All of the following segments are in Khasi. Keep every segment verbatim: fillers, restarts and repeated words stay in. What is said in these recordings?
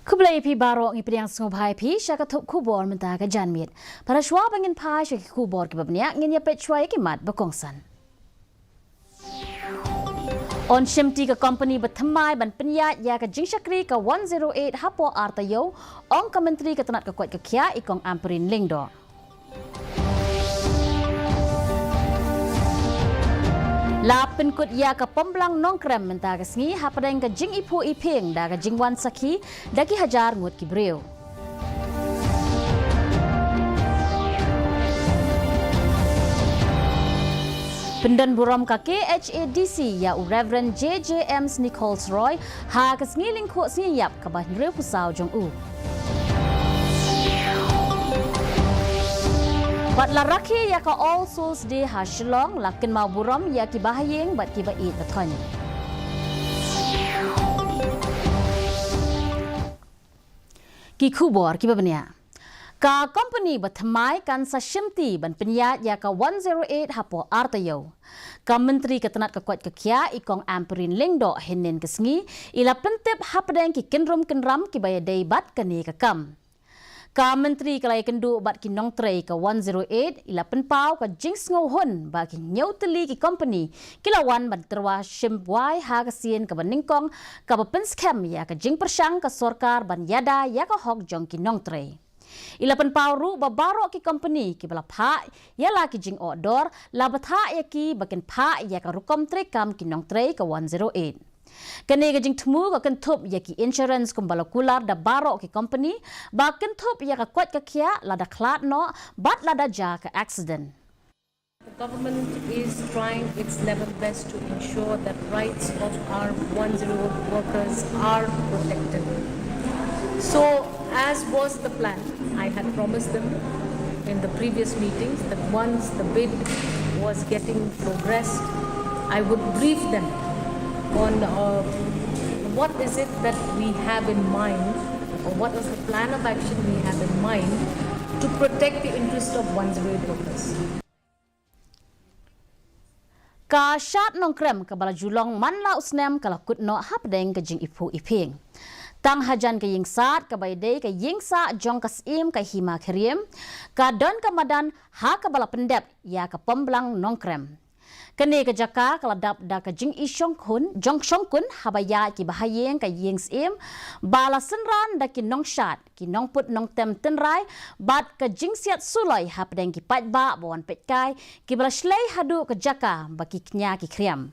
Khublei ïa phi baroh, ngi pdiang sngewbha ïa phi sha ka thup khubor mynta ka janmiet. Para shuwa ba ngin phai sha ki khubor kiba bniah, ngin ïa peit shuwa ïa ki mat ba kongsan. Yn shimti ka kompani ba thymmai ban pynïaid ïa ka jingshakri ka one zero eight hapoh ar taïew, ong ka Myntri ka tnat ka koit ka khiah i Kong Ampareen Lyngdoh. La pynkut ïa ka Pomblang Nongkrem mynta ka sngi hapdeng ka jingiphuh iphieng da ka jingwan sakhi da ki hajar ngut ki briew. Pyndon burom ka K H A D C ïa u Reverend J J M Nichols Roy ha ka sngi lyngkhuh sngi ïap kaba hynriewphew saw jong u. Bad la rakhe ïa ka All Souls Day ha Shillong, la kynmaw burom ïa ki bahaïing bad ki ba ïeit ba thoiñ. Ki khubor kiba bniah. Ka kompani ba thymmai kan sa shimti ban pynïaid ïa ka one zero eight hapoh ar taïew. Ka Myntri ka tnat ka koit ka khiah i Kong Ampareen Lyngdoh hynnin ka sngi i la pyntip hapdeng ki kynrum kynram kiba ïadei bad kane ka kam. Ka Myntri ka la ïakynduh bad ki nongtrei ka one zero eight, i la pynpaw ka jingsngewhun ba ki hynñiew tylli ki kompani ki la wan ban tyrwa shim wai ha ka sien kaba nyngkong kaba pynskhem ïa ka jingpyrshang ka sorkar ban ïada ïa ka hok jong ki nongtrei. I la pynpaw ruh ba baroh ki kompani kiba la phah ïa la ki jingordor, la bthah ïa ki ba kin phah ïa ka rukom treikam ki nongtrei ka one zero eight. Kane ka jingthmu ka kynthup ïa ki insurance kumba la kular da baroh ki kompani, ba kynthup ïa ka koit ka khiah lada khlad noh bad lada jia ka accident. The government is trying its level best to ensure that rights of our one zero eight workers are protected. So, as was the plan, I had promised them in the previous meetings that once the bid was getting progressed, I would brief them on, uh, what is it that we have in mind, or what is the plan of action we have in mind to protect the interest of one zero eight workers. Ka shad nongkrem kaba la ju long man la u snem ka la kut noh hapdeng ka jingiphuh iphieng. Tang hajan ka ïing shad kaba ïadei ka ïing sah jong ka Syiem ka Hima Khyriem, ka don ka madan ha kaba la pyndep ïa ka Pomblang Nongkrem. Kane ka jaka ka la dap da ka jingishongkun, jongshongkun haba ïaid ki bahaïing ka ïing syiem, ba la synran da ki nongshad, ki nongput nongtem tynrai, bad ka jingsiat suloi hapdeng ki paidbah ba wan peitkai, kiba la shlei haduh ka jaka ba ki kñia ki khriam.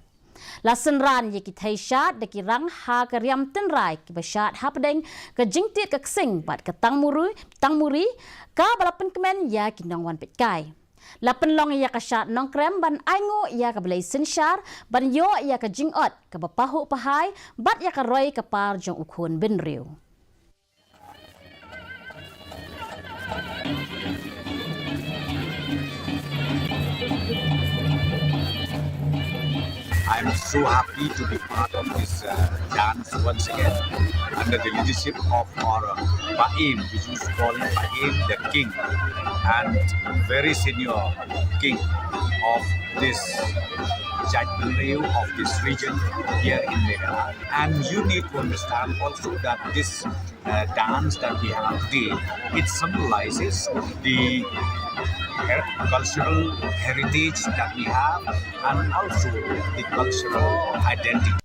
La synran ïa ki thei shad da ki rang ha ka riam tynrai kiba shad hapdeng ka jingtied ka ksing bad ka tangmuri, tangmuri, kaba la pynkmen ïa ki nongwan peitkai. La pynlong ïa ka shad nongkrem ban ainguh ïa ka blei synshar, ban ïoh ïa ka jingot kaba pahuh pahai, bad ïa ka roi ka par jong u khun bynriew. I'm so happy to be part of this, uh, dance once again under the leadership of our, uh, Baim, which is called Baim the King, and very senior king of this Jaintia of this region here in Meghalaya. And you need to understand also that this, uh, dance that we have today, it symbolizes the her-, cultural heritage that we have and also the cultural identity.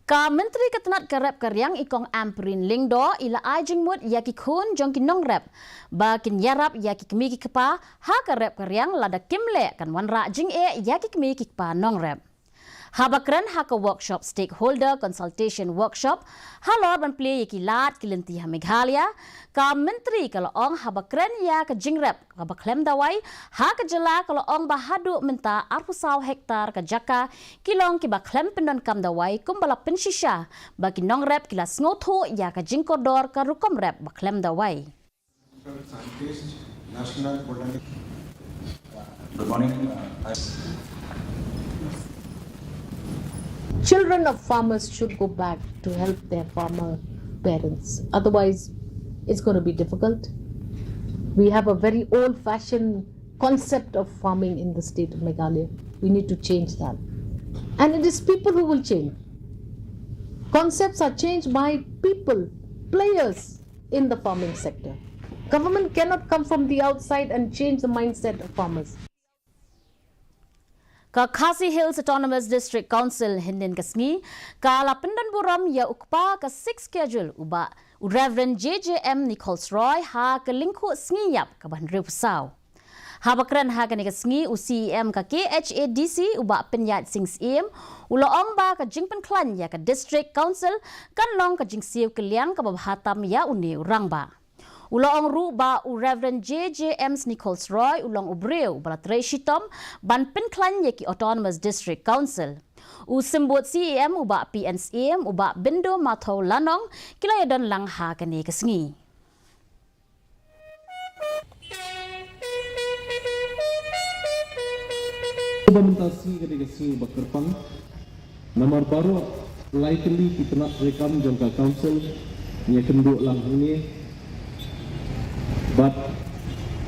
Ka Myntri ka tnat ka rep ka riang i Kong Ampareen Lyngdoh i la ai jingmut ïa ki khun jong ki nongrep ba kin ïarap ïa ki kmie ki kpa ha ka rep ka riang, lada kim leh kan wanrah jingeh ïa ki kmie ki kpa nongrep. Haba kren ha ka workshop, stakeholder consultation workshop, halor ban plie ïa ki lad ki lynti ha Meghalaya, ka Myntri ka la ong haba kren ïa ka jingrep kaba khlem dawai ha ka jylla, ka la ong ba haduh mynta arphew saw hektar ka jaka ki long kiba khlem pyndonkam dawai, kumba la pynshisha ba ki nongrep ki la sngewthuh ïa ka jingkordor ka rukom rep ba khlem dawai. Scientist, National Botanic. Good morning. Uh, I- Children of farmers should go back to help their farmer parents. Otherwise, it's going to be difficult. We have a very old-fashioned concept of farming in the state of Meghalaya. We need to change that. And it is people who will change. Concepts are changed by people, players in the farming sector. Government cannot come from the outside and change the mindset of farmers. Ka Khasi Hills Autonomous District Council hynnin ka sngi ka la pyndon burom ïa u kpa ka Sixth Schedule u Bah u Reverend J J M Nichols Roy ha ka lyngkhuh sngi ïap kaba hynriewphew saw. Haba kren ha kane ka sngi u C E M ka K H A D C u Bah Pynïaid Sing Syiem u la ong ba ka jingpynkhlaiñ ïa ka District Council kan long ka jingsiew kylliang kaba bha tam ïa une u rangbah. U la ong ruh ba u Reverend J J M Nichols Roy u long u briew uba la trei shitom ban pynkhlaiñ ïa ki Autonomous District Council. U Symbud C E M u Bah P N Syiem, u Bah Bindo Mathaw Lanong ki la ïadon lang ha kane ka sngi. Ba mynta sngi ka dei ka sngi ba kyrpang. Namar baroh lai tylli ki tnat treikam jong ka council ngi ïakynduh lang hangne. Bad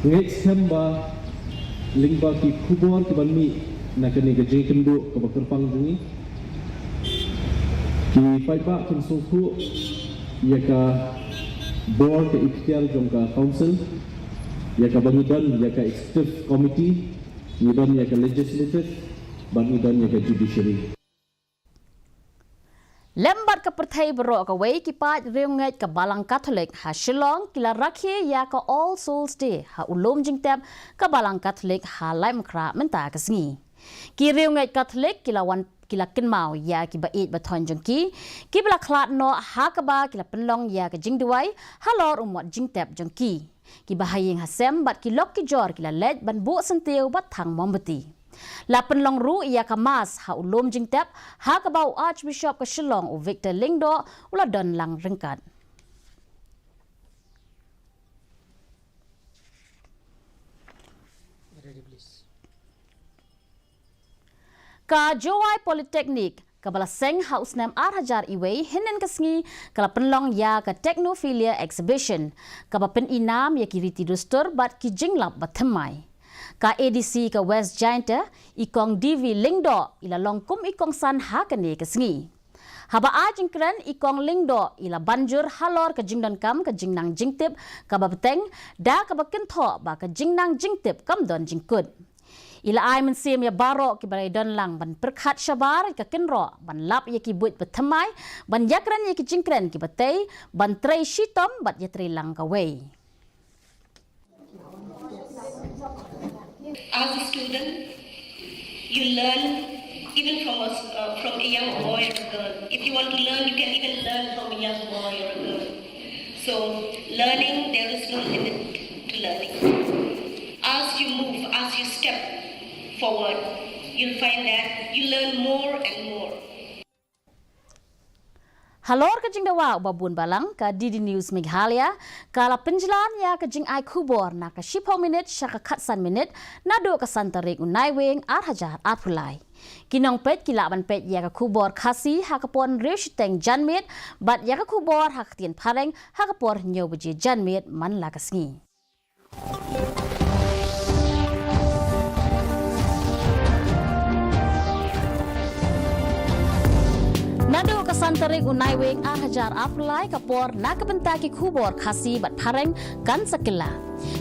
ngeit skhem ba lyngba ki khubor kiban mih na kane ka jingïakynduh kaba kyrpang jong ngi, ki paidbah kin sngewthuh ïa ka bor ka iktiar jong ka council, ïa kaba ngi don ïa ka executive committee, ngi don ïa ka legislative, bad ngi don ïa ka judiciary. Lem bad ka pyrthei baroh kawei, ki paid riewngeit ka Balang Katholik ha Shillong ki la rakhe ïa ka All Souls Day ha u lum jingtep ka Balang Katholik ha Laitumkhrah mynta ka sngi. Ki riewngeit Katholik ki la wan, ki la kynmaw ïa ki ba ïeit ba thoiñ jong ki, ki ba la khlad noh ha kaba ki la pynlong ïa ka jingduwai halor u mot jingtep jong ki. Ki ba ha ïing ha sem bad ki lok ki jor ki la leit ban buh syntiew bad thang mombati. La pynlong ruh ïa ka Mass ha u lum jingtep ha kaba u Archbishop ka Shillong u Victor Lyngdoh u la don lang ryngkat. Ka Jowai Polytechnic kaba la seng ha u snem ar hajar wei hynnin ka sngi ka la pynlong ïa ka Technophilia Exhibition kaba pynïaid nam ïa ki riti dustur bad ki jinglap ba thymmai. Ka A D C ka West Jaintia, i Kong D V Lyngdoh, i la long kum i kongsan ha kane ka sngi. Haba ai jingkren, i Kong Lyngdoh i la ban jur halor ka jingdonkam ka jingnang jingtip kaba bteng, da kaba kynthoh ba ka jingnang jingtip kam don jingkut. I la ai mynsiem ïa baroh ki ba la ïadon lang ban pyrkhat shabar ïa ka kynroh ban lap ïa ki buit ba thymmai, ban ïakren ïa ki jingkren ki ba tei, ban trei shitom bad ïatrei lang kawei. As a student, you learn even from a, s- uh, from a young boy or a girl. If you want to learn, you can even learn from a young boy or a girl. So, learning, there is no limit to learning. As you move, as you step forward, you'll find that you learn more and more. Halor ka jingdawa u babun balang, ka D D News Meghalaya ka la pynjlan ïa ka jingai khubor na ka shiphew minit sha ka khatsan minit naduh ka san tarik u Naiwieng ar hajar arphew lai. Ki nongpeit ki lah ban peit ïa ka khubor Khasi ha ka por hynriew shiteng janmiet bad ïa ka khubor ha ka ktien Phareng ha ka por hynñiew baje janmiet man la ka sngi. Naduh ka san tarik u Naiwieng ar hajar arphew lai ka por na ka bynta ki khubor Khasi bad Phareng kan sa kylla.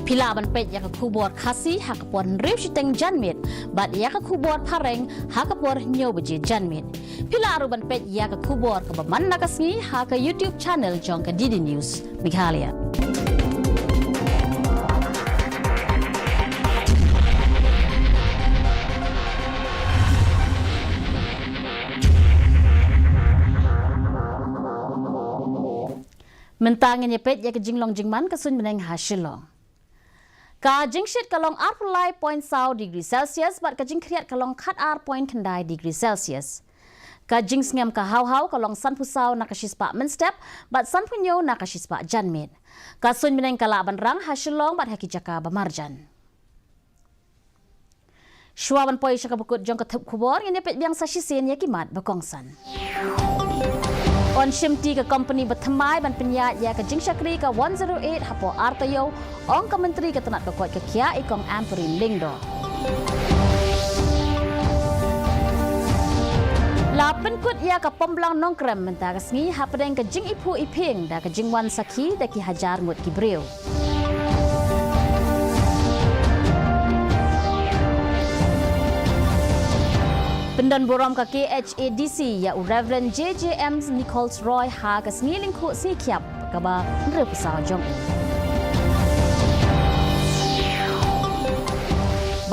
Phi lah ban peit ïa ka khubor Khasi ha ka por hynriew shiteng janmiet bad ïa ka khubor Phareng ha ka por hynñiew baje janmiet. Phi lah ruh ban peit ïa ka khubor kaba man la ka sngi ha ka YouTube channel jong ka D D News Meghalaya. Mynta ngin ïa peit ïa ka jinglong jingman ka suiñ bneng ha Shillong. Ka jingshit ka long arphew lai point saw degree Celsius bad ka jingkhriat ka long khat ar point khyndai degree Celsius. Ka jingsngem ka haw haw ka long sanphew saw na ka shispah mynstep bad sanphew hynñiew na ka shispah janmiet. Ka suiñ bneng ka lah ban rang ha Shillong bad ha ki jaka ba marjan. Shuwa ban poi sha kaba kut jong ka thup khubor, ngin ïa peit biang sa shisien ïa ki mat ba kongsan. Yn shim ti ka kompani ba thymmai ban pynïaid ïa ka jingshakri ka one zero eight hapoh ar taïew, ong ka Myntri ka tnat ba koit ka khiah i Kong Ampareen Lyngdoh. La pynkut ïa ka Pomblang Nongkrem mynta ka sngi hapdeng ka jingiphuh iphieng da ka jingwan sakhi da ki hajar ngut ki briew. Pyndon burom ka K H A D C ïa u Reverend J J M Nichols Roy ha ka sngi lyngkhuh sngi khiap kaba hynriewphew saw jong u.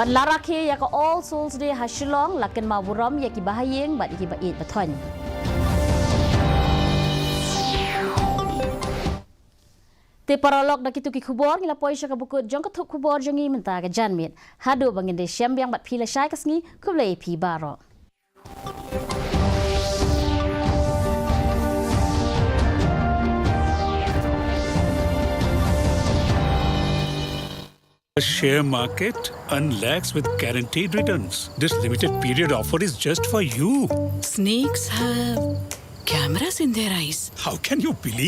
Bad la rakhe ïa ka All Souls Day ha Shillong, la kynmaw burom ïa ki bahaïing bad ïa ki ba ïeit ba thoiñ. Te paralok, da kito ki khubor ngi la poi sha kaba kut jong ka thup khubor jong ngi mynta ka janmiet. Haduh ba ngin da ïashem biang bad phi lashai ka sngi, khublei ïa phi baroh. The share market unlocks with guaranteed returns. This limited period offer is just for you. Snakes have cameras in their eyes. How can you believe?